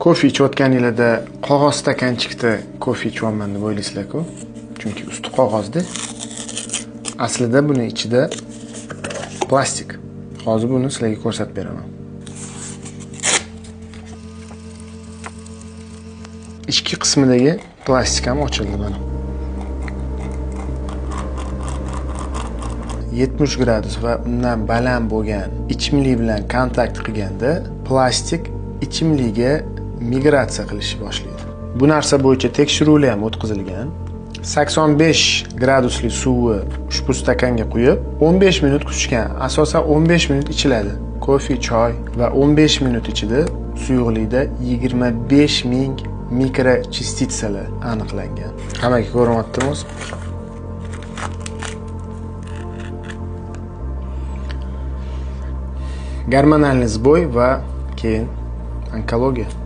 Kofe ichayotganinglarda qog'oz stakanchikda kofe ichyapman deb o'ylaysizlar-ku. Chunki usti qog'ozda. Aslida buni ichida plastik. Hozir buni sizlarga ko'rsatib beraman. Ichki qismidagi plastik ham ochildi mana. 70 gradus va undan baland bo'lgan ichimlik bilan kontakt qilganda plastik ichimlikka migratsiya qilishni boshlaydi. Bu narsa bo'yicha tekshiruvlar ham o'tkazilgan. 85 gradusli suvni ushbu stakanga quyib 15 minut kutishgan. Asosan 15 minut ichiladi. Kofe, choy va 15 minut ichida suyuqlikda 25 ming mikrochastitsiyalar aniqlangan. Hammaga ko'rinyaptimi o'zi? Gormonalniy сбой va keyin onkologiya.